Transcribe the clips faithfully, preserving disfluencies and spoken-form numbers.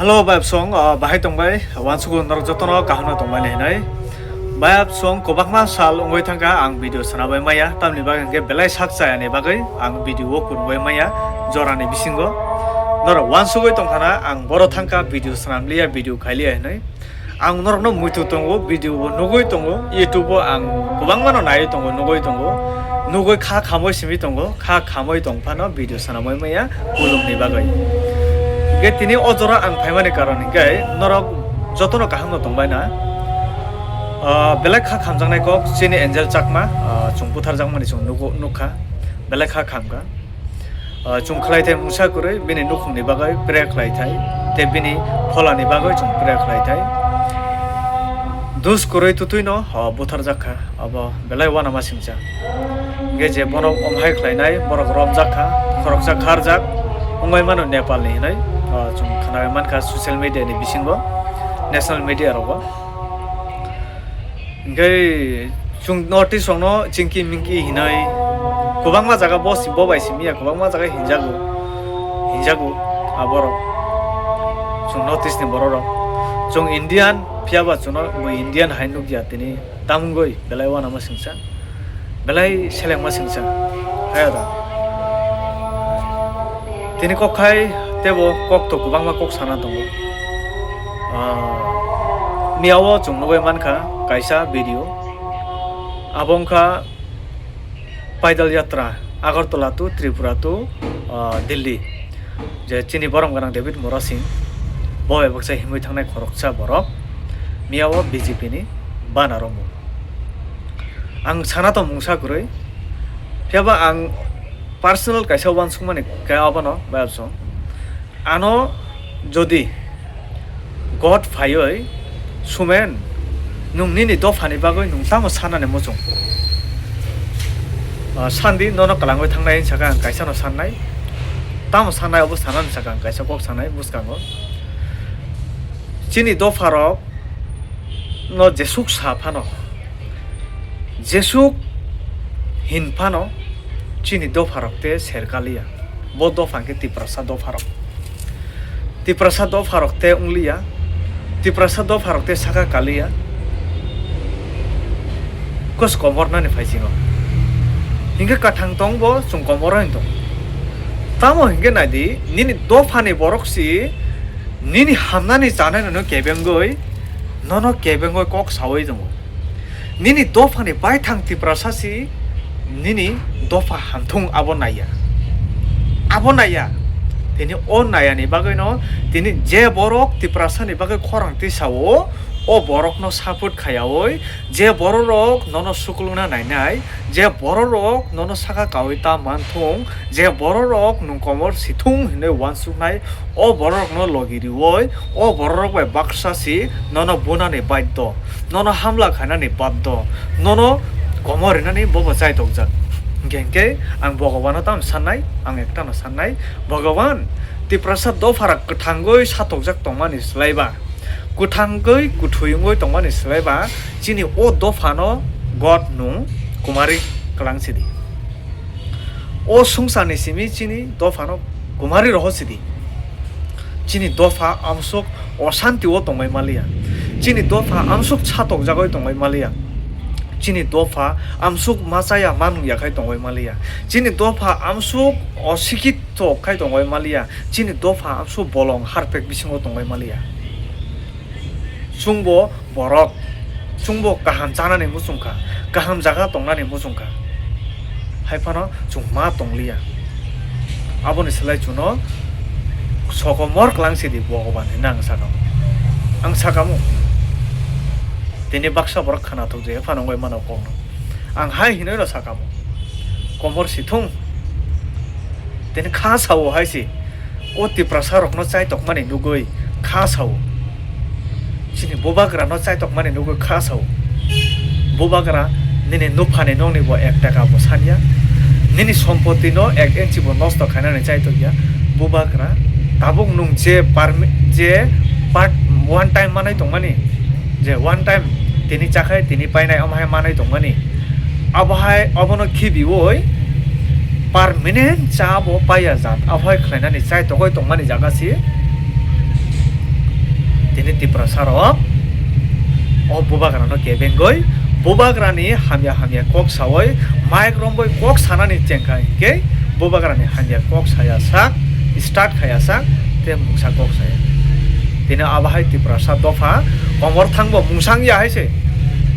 Hello, bayapsong, ah, bahai tongbai? Uansukgo norok jotono kaham no tongmani hinwi. Bayapsong, kwbangma sal wngwi thangkha ang video sanabai maya, tamni bagwi hwnkhe belai sak chayani bagwi ang video o kwrwngwi maya jorani bisingo. Norok uansugwi tongkhana ang boro thangkha video sanamliya, video khailiya hinwi. Ang norokno muitu tongo, video bo nugwi tongo, YouTube o ang kwbangmano naiwi tongo, nugwi tongo, nugwi kha khamwi simi tongo, kha khamwi tong phano video sanamwi maya kulumni bagwi. Hwnkhe tini o jora ang phaimani karon hwnkhe norok jotono kaham no tongbai na. Ah, belai kha khamjaknai kok chini Angel Chakma, ah, chwng butharjakmani chwng nugo-, nukha, belai kha khamkha. Ah, chwng khlaithai mungsa kwrwi bini nukhungni bagwi prayer khlaithai, tei bini pholani bagwi chwng prayer khlaithai. Dus kwrwi twtwino, ah, butharjak kha, abo belai uanama singcha. Hwnkhe je bono omhai khlainai, borok romjak kha, khoroksa kharjak wngwi mano Nepalni hinwi, ah, chwng khnawi mankha social media ni bisingo, national media rogo. Hwnkhe chwng North East rokno chingki mingki hinwi kwbangma jaga bo si-, bo bai simi ya, kwbangma jaga hinjago, hinjago aborok. Chwng North East ni borok rok. Chwng Indian, phiya ba chwngno bo Indian hai nukya tini. Tamungwi belai uanama singcha, belai selengma singcha. Kaya da. Tini kok khai tebo kok to kwbangma kok sana tongo. Ah, miyao chwng nugwi mankha kaisa video. Abo wngkha Paidal Yatra, Agartala to Tripura to, ah, Delhi. Je chini borom gwnang David Murasing, bo bai baksa himwi thangnai khoroksa borok, miyao B J P ni bana romwi. Ang sana tong mungsa kwrwi, phiya ba ang personal kaisa uansukmani khe abono bayapsong. Ano jodi God phaiwi, "Sumen, nwng nini dophani bagwi nwng tamo sanani muchung? Ah, sandi, nono kwlangwi thangnai," hinwi sakha ang kaisano sannai. Tamo sannai obo sanani sakha ang kaisa kok sanai bwskango. Chini dopharok no jesuk sa phano, jesuk hin phano chini dopharok te ser kaliya. Bo dopha hwnkhe Tiprasa dopharok. Tiprasa dopharok te wngliya. Tiprasa dopharok te saka kaliya. Kos komor nani phaisingo. Hingke kwthang tong bo chwng komor wng tong. Tamo hingke naidi nini dophani borok si nini hamnani chanai nono kebengoi, nono kebengoi kok sawi tongo. Nini dophani baithang Tiprasa si nini dopha hamthung abo naiya. Abo naiya. Tini o naiyani bagwino tini je borok Tiprasani bagwi khorang tisao, o borokno support khayawi, je bororok nono suklungna nainai, je bororok nono saka kawi ta manthung, je bororok nwng komor sithung hinwi uansuknai, o bororokno logi riwi, o bororok bai baksa si nono bunani baiddo, nono hamla khainani baddo, nono komor rinani bobo chaitokjak. Hingke hingke ang Bhogobano tamo sannai, ang ektano sannai, Bhogoban, Tiprasa dophara kwthangwi satokjak tongmani swlaiba, kwthangwi kwthwi wngwi tongmani swlaiba, chini o dophano God nwng kumari kwlang sidi. O swngcharni simi chini dophano kumari roho sidi. Chini dopha amsuk osanti o tongwi maliya. Chini dopha amsuk satokjagwi tongwi maliya. Chini dopha amsuk machaya manung yakhai tongwi maliya. Chini dopha amsuk osikit to khai tongwi maliya, chini dopha amsuk bolong harpek bisingo tongwi maliya. Chwngbo borok, chwngbo kaham chanani muchungkha, kaham jaga tongnani muchungkha. Hai phano chwng ma tongliya. Aboni slai chwngno sokomor kwlang sidi Bhogoban hinwi ang sakamo. Ang sakamo. Tini baksa borok khwnathok je phano wngwi mano kokno. Ang hai hinwi no sakamo. Komor sithung. Tini kha sao hai se. O Tiprasa rokno chai tokmani nugwi kha sao. Chini bubagra no chai tokmani nugwi kha sao. Bubagra nini nuphani nokni bo ek taka bo sanya. Nini sompoti no ek inchi bo nosto khainani chai tokya. Bubagra tabuk nwng je parmi-, je part one time manwi tongmani, je one time tini chakhai, tini painai, omo hai manwi tongmani. Abo hai, obono khibiwi permanent cha bo paiya jat. Abo hai khlainani chai togwi tongmani jaga si. Tiprasa rok o bubagra no kebengoi, bubagra ni hamya hamya kok sawi, mic romwi kok sanani chengkha hinkhe bubagra ni hamya kok saya sak, start khaya sak, tei mungsa kok saya. Tini abo hai Tiprasa dopha komor thangbo mungsa wngya hai se.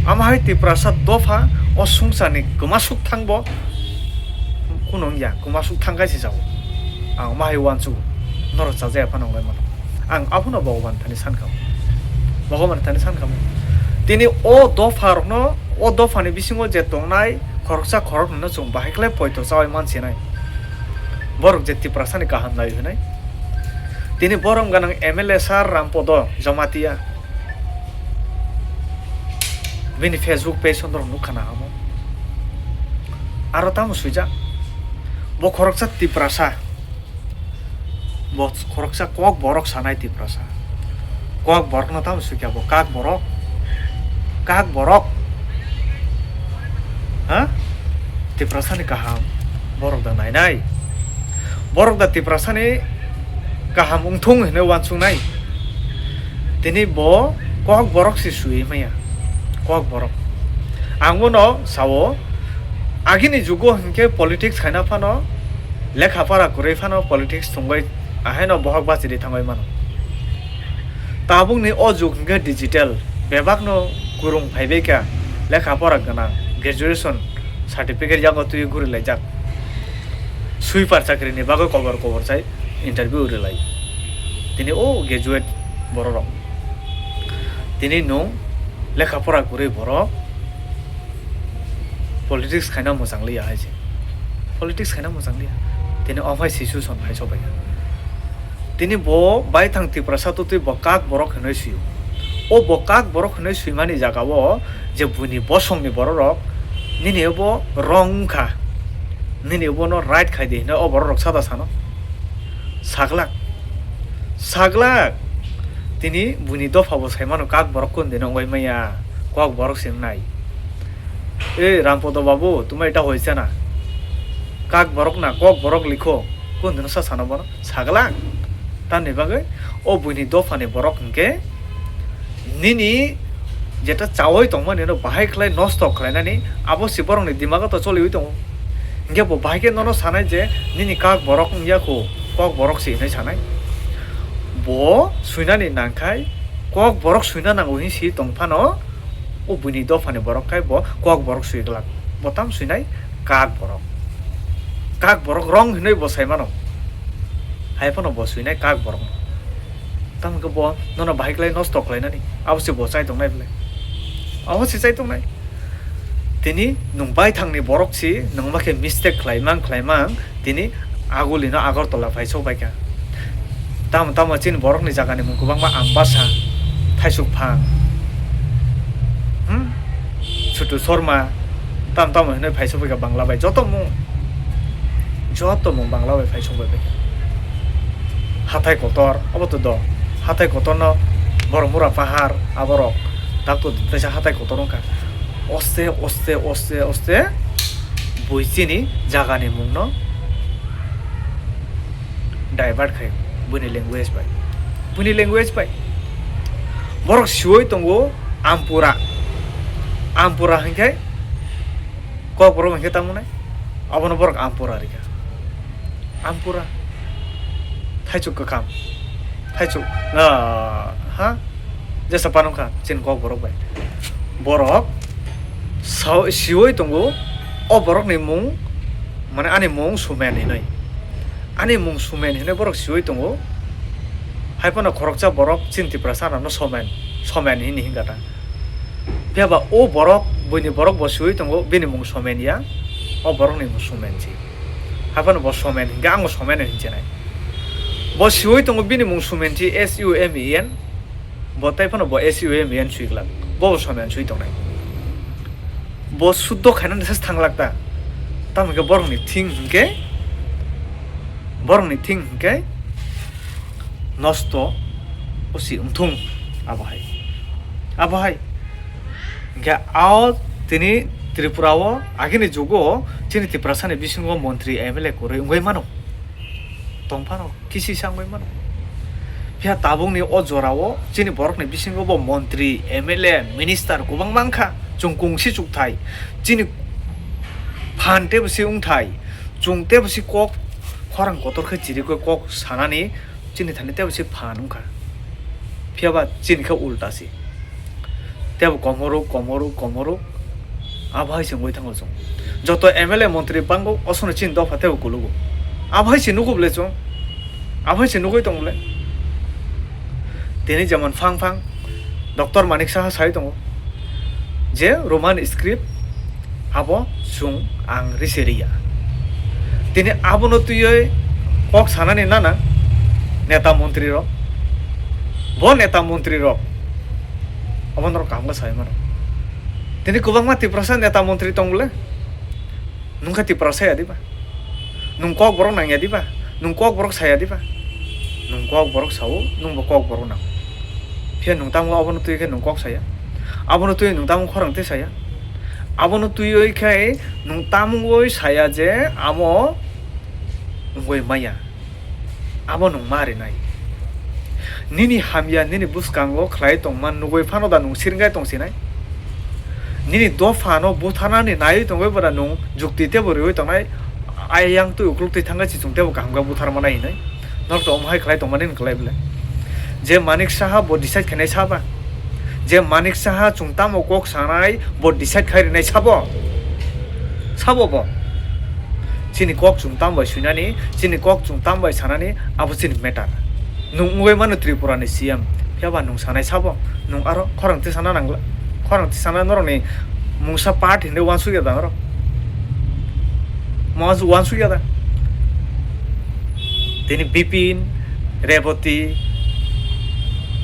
Amo hai Tiprasa dopha o sungsar ni kwmasuk thangbo kunu wngya, kwmasuk thang khai se jago. Ang omo hai uansugo, norok chajaya phano wngwi mano. Ang abono Bhogoban thani sankha. Bhogoban thani sankha. Tini o dopha rokno, o dopha ni bisingo je tongnai khoroksa khoroknwi no chwng bahai khlai poito chawi mansinai. Borok je Tiprasa ni kaham nai hwnwi. Tini borom ganang M L A sir Rampodo Jamatia. Bini Facebook page o norok nukha na amo. Aro tamo swijak. Bo khoroksa Tiprasa. Bo khoroksa kok borok sanai Tiprasa. Kok borokno tamo swijak bo kak borok. Kak borok. Ha? Tiprasani kaham borok da nainai. Borok da Tiprasani kaham wngthung hinwi uansuknai. Tini bo kok borok se sui maya. Kok borok. Ang bono sao, agini jugo hinkhe politics khaina phano, lekha pora kwrwi phano politics thwngwi ahaino bohok bachiri thangwi mano. Tabukni o jug hinkhe digital, bebakno kwrwng phaibaikha, lekha pora gwnang, graduation certificate yago twiwi gurilaijak. Sweeper chakrini bagwi kobor kobor chai interview rwlai. Tini o graduate bororok. Tini nwng lekha pora kwrwi borok politics khaina mwchang liya hai se. Politics khaina mwchang liya. Tini omo hai situation hai sobai. Tini bo baithang Tiprasa twtwi bo kak borok hinwi sio. O bo kak borok hinwi swimani jagao je buini bosongni bororok nini bo wrong wngkha. Nini bono right khai di hinwi o bororok sada sano. Saglak. Saglak. Tini buini dopha bo saimano kak borok kundino wngwi maya. Kok borok se wngnai. "Ei Rampodo babu, tumai ta hoise na? Kak borok na, kok borok likho." Kundino sa sano bono? Saglang. Tamni bagwi o buini dophani borok hinkhe nini jeta chawi tongmani no bahai khlai nosto khlainani abo se borokni dimago to choliwi tongo. Hinkhe bo bahai khe nono sanai je nini kak borok wngya kho, kok borok se hinwi sanai. Bo swinani nangkhai kok borok swina nango hinwi si tong phano, o buini dophani borok khai bo kok borok swi glak. Bo tam swinai kak borok. Kak borok wrong hinwi bo sai mano. Hai phano bo swinai kak borok. Tamo khe bo nono bahai khlai nosto khlainani. Abo se bo chai tongnai bwle. Abo se chai tongnai. Tini nwng baithangni borok si, nwng ma khe mistake khlai mang, khlai mang, tini agulino Agartala phai sok bai kha. Tamo tamo chini borokni jagani mung kwbangma Ambasa, Thaisukphang, hmm? Chutu Sorma, tamo tamo hinwi phai sok bai kha Bangla bai. Joto mung, joto mung Bangla bai phai sok bai kha. Hathai Kotor, obo to do. Hathai Kotorno Boromura Pahar, aborok. Dakto teisa Hathai Kotor wngkha. Oste, oste, oste, oste, bui chini jagani mungno divert khai buini language bai. Buini language bai. Borok siwi tongo Ampura. Ampura hinkhe kok borok hinkhe tamo nai? Abono borok Ampura rikha. Ampura. Thaichuk kwkham. Thaichuk, ah, ha? Jesa panwkha chini kok borok bai. Borok sao-, siwi tongo, o borokni mung, mane ani mung Sumen hinwi. Ani mung Sumen hinwi borok siwi tongo. Hai phano khoroksa borok chini Tiprasa no Somen, Somen hinwi hingkha ta. Phiya ba o borok, buini borok bo siwi tongo, bini mung Somen ya, o borokni mung Sumen si. Haphano bo Somen hinkhe, ang bo Somen hinwi hinwi chenai. Bo siwi tongo, bini mung Sumen si, S U M E N. Bo tai phano bo S U M E N swi glak. Bo bo Somen swi tongnai. Bo suddo khainani se thanglak ta. Tamo khe borokni thing hinkhe, borokni thing hinkhe nosto osi wngthung abo hai. Abo hai. Hinkhe ao tini Tripura o agini jugo chini Tiprasani bisingo montri M L A kwrwi wngwi mano. Tong phano kisi sa wngwi mano. Phiya tabukni o jorao chini borokni bisingo bo montri, M L A, minister kwbangma wngkha. Chwng kungsi chukthai, chini phan teibo se wngthai, chwng teibo se kok khorang kotor khe chirigwi kok sanani chini thani teibo se phan wngkha. Phiya ba chini khe ulta se. Teibo komorok, komorok, komorok. Abo hai se wngwi thango chwng. Joto M L A montri bango, osono chini dopha teibo kulugo. Abo hai se nugo bole chwng. Abo hai se nugwi tongo bole. Tini jemon phang phang Doctor Manik Saha sai tongo je Roman script abo chwng ang risi riya. Tini abono twiwi kok sanani nana neta montri rok. Bo neta montri rok. Obo norok kaham khe sai mano. Tini kwbangma Tiprasa neta montri tong bole. Nwng khe Tiprasa ya diba? Nwng kok borok nang ya diba? Nwng kok borok saya diba? Nwng kok borok sao, nwng bo kok borok nang. Phiya nwng tamo abono twi khe nwng kok saya. Abono twi nwng tamo khorang twi saya. Abono twiwi khe nwng tamungwi saya je amo wngwi maya. Abo nwng ma rinai. Nini hamya nini bwskango khlai tongma nugwi phano da nwng siringkai tongsinai? Nini dophano butharnani naiwi tongwi bwra nwng jukti teibo riwi tongnai, ayang twi ukluk twi thangkhe chichung teibo kaham khe butharmanai hinwi. Norok to omo hai khlai tongmani hwn khlai bwle? Je Manik Saha bo decide khainai saba? Je Manik Saha chwng tamo kok sanai bo decide khai rinai sabo? Sabo bo? Chini kok chwng tam bai swinani, chini kok chwng tam bai sanani, abo chini matter. Nwng wngwi mano Tripura ni C M, phiya ba nwng sanai sabo? Nwng aro khorang tisana nangla, khorang tisana norokni mungsa part hinwi uansukya da norok? Mo uansukya da? Tini Bipin, Reboti,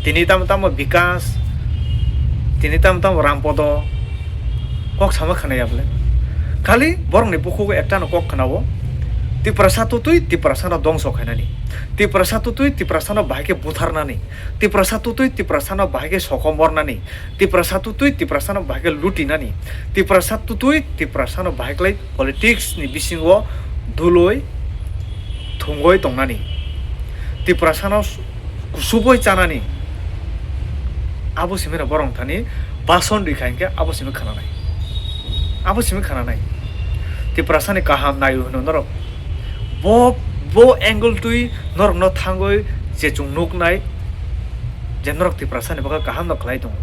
tini tamo tamo Bikas, tini tamo tamo Rampodo, kok sama khna ya bole. Khali borokni bukhugo ektano kok khnao, Tiprasa tutwi Tiprasano dongso khainani, Tiprasa tutwi Tiprasano bahai khe butharnani, Tiprasa tutwi Tiprasano bahai khe sokomornani, Tiprasa tutwi Tiprasano bahai khe lutinani, Tiprasa tutwi Tiprasano bahai khlai politics ni bisingo duloi thwngwi tongnani, Tiprasano kusuboi chanani, abo simi rok borok thani bason rikha hinkhe abo simi khananai, abo simi khananai. Tiprasani kaham naio hwno norok, bo, bo angle twi norokno thangwi je chwng nuknai, je norok Tiprasani bagwi kaham no khlai tongo.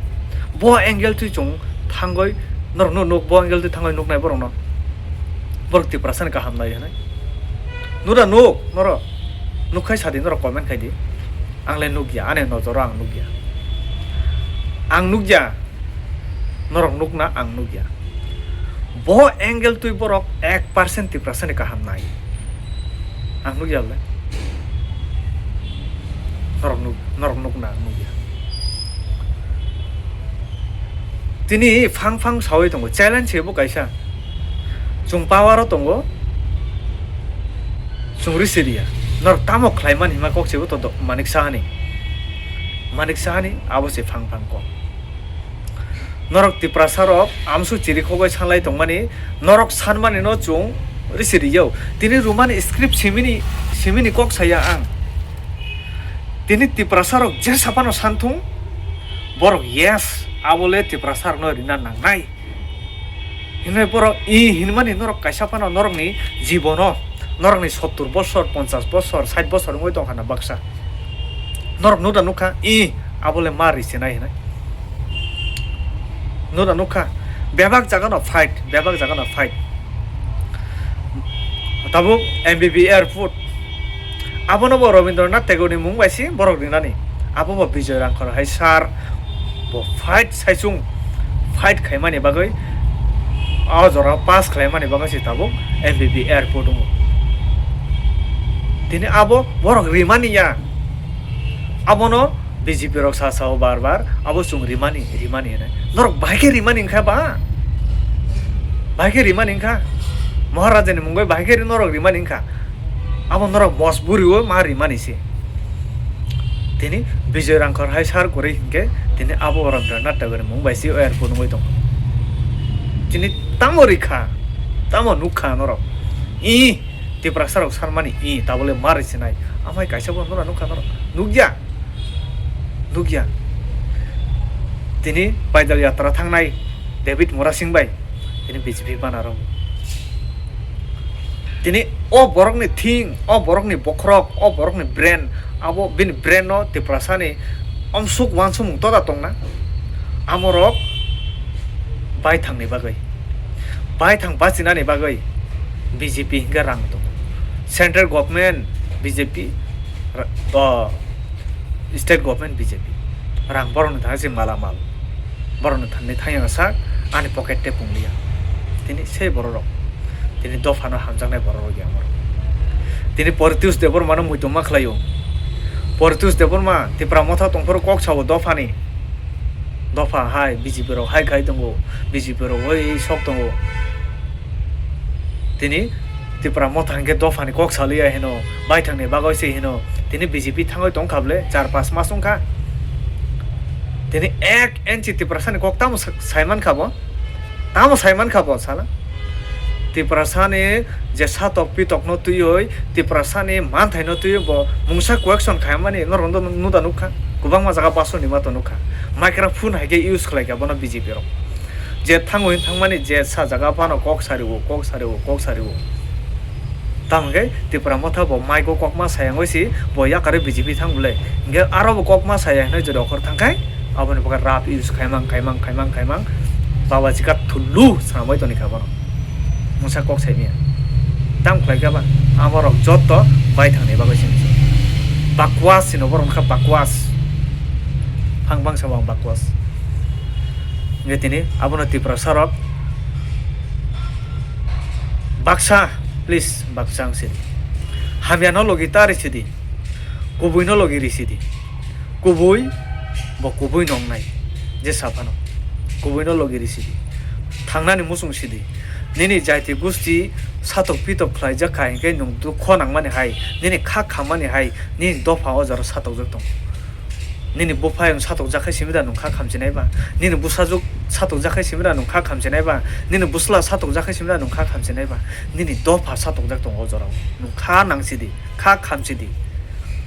Bo angle twi chwng thangwi norok no nuk, bo angle twi thangwi nuknai borok no. Borok Tiprasani kaham nai hinwi. Nura nuk, norok. Nuk khai sadi, norok comment khai di. Ang le nukya, ani nojoro ang nukya. Ang nukya. Norok nukna ang nukya. Bo angle twi borok ek percent Tiprasani kaham nai. Ang nukya le. Norok nuk, norok nukna ang nukya. Tini phang phang sawi tongo, challenge se bo kaisa. Chwng power o tongo, chwng risi riya. Norok tamo khlai mani hima kok se bo to do-, Manik Saha ni. Manik Saha ni abo se phang phang kok. Norok Tiprasa rok amsu chiri khogwi sanlai tongmani, norok sanmani no chwng risi riyo. Tini Roman script simini, simini kok saya ang. Tini Tiprasa rok jesa phano santhung, borok yes, abo le Tiprasa rokno rina nangnai. Hinwi borok i hinmani norok kaisa phano norokni jibono, norokni sottur bosor, ponchas bosor, sait bosor wngwi tongkha na baksa. Norok nukha nukha, i, abo le ma risinai hinwi. Nukha nukha, bebak jaga no fight, bebak jaga no fight. Tabuk M B B airport, abono bo Rabindranath Tagore ni mung bai se borok rinani. Abo bo Bijoy Rangkhor hai sir, bo fight saichung, fight khaimani bagwi, o jora pass khlaimani bagwi se tabuk M B B airport wngo. Tini abo borok rimani ya. Abono B J P rok sa sao bar bar, abo chwng rimani, rimani hinwi. Norok bahai khe rimani wngkha ba? Bahai khe rimani wngkha? Maharaja ni mungwi bahai khe norok rimani wngkha? Abo norok mojburi o ma rimani se. Tini Bijoy Rangkhor hai sir kwrwi hinkhe tini abo Rabindranath Tagore ni mung bai se o airport wngwi tongo. Tini tamo rikha, tamo nukha norok. I Tiprasa rok sanmani, i tabole ma risinai. Amai kaisa bo nora nukha norok. Nukya. Nukya. Tini paidal yatra thangnai David Murasing bai tini B J P bana rok. Tini o borokni thing, o borokni bokhorok, o borokni brain, abo bini brain no Tiprasani omsuk wansukmung toda tongna. Amorok baithangni bagwi, baithang bachinani bagwi B J P hinkhe rang tongo. Central government B J P, ra-, o, state government B J P. Rang borokni thangwi se malamal. Borokni thani thangya sak ani pocket tei pungliya. Tini sei bororok. Tini dophano hamjaknai bororok ya amorok. Tini Paritosh Debbarmano muitu ma khlaio. Paritosh Debbarma Tipra Motha tongphuru kok sao dophani. Dopha hai B J P rok hai khai tongo. B J P rok oi sok tongo. Tini Tipra Motha hinkhe dophani kok saliya hino, baithangni bagwi se hino. Tini B J P thangwi tongkha bwle, char pas mas wngkha. Tini ek inchi Tiprasani kok tamo sa-, saimankha bo? Tamo saimankha bo sala? Tiprasani je satok pitokno twiwi, Tiprasani manthaino twiwi bo mungsa question khaimani norokno nuda nukha. Kwbangma jaga basoni mato nukha. Microphone hai khe use khlaikha bono B J P rok. Je thango hin thangmani je sa jaga phano kok sari o, kok sari o, kok sari o. Tamo khe Tipra Motha bo mic o kokma sayang oi si bo yakarwi B J P thang bwle. Hinkhe aro bo kokma saya hinwi jodi okhor thangkhai, aboni bagwi rap use khaimang, khaimang, khaimang, khaimang. Baba chika thulu samwi toni kha bono. Mungsa kok saimaya. Tamo khlai kha ba? Amorok jotto baithangni bagwi simi se. Bakwas hino borok wngkha bakwas. Phang bangsa bo ang bakwas. Hinkhe tini abono Tiprasa rok baksa, please, baksa wng sidi. Hamyano logi ta ri sidi. Kubuino logi ri sidi. Kubui bo kubui nongnai je saphano. Kubuino logi ri sidi. Thangnani muchung sidi. Nini jaiti gusti satok pitok khlaijak kha hinkhe nwng dukho nangmani hai, nini kha khammani hai, nini dopha o jora satokjak tongo. Nini buphayung satokjak khai simi da nwng kha khamchinai ba? Nini bwsajwk satokjak khai simi da nwng kha khamchinai ba? Nini bwsla satokjak khai simi da nwng kha khamchinai ba? Nini dopha satokjak tongo o jorao. Nwng kha nang sidi, kha khamchidi,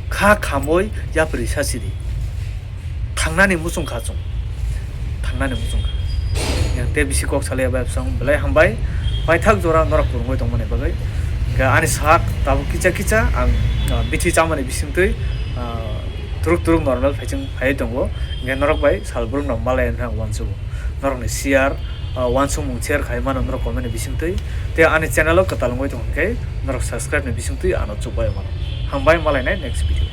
kha khamwi yapri sa sidi. Thangnani muchung kha chwng. Thangnani muchung kha. Yang tei bisi kok salai bai bwsang belai hambai. Paithak jora norok kwrwngwi tongmani bagwi. Hinkhe ani sak tabuk kicha kicha ang, ah, bithi chamani bisingtwi, ah, turuk turuk normal phaichwng phaiwi tongo. Hinkhe norok bai sal brumno malai wngkha ang uansugo. Norokni share, ah, uansukmung share khai mano norok comment ni bisingtwi. Tei ani channel o kwtal wngwi tong hinkhe norok subscribe ni bisingtwi ano chukbai mano. Hambai malainai next video.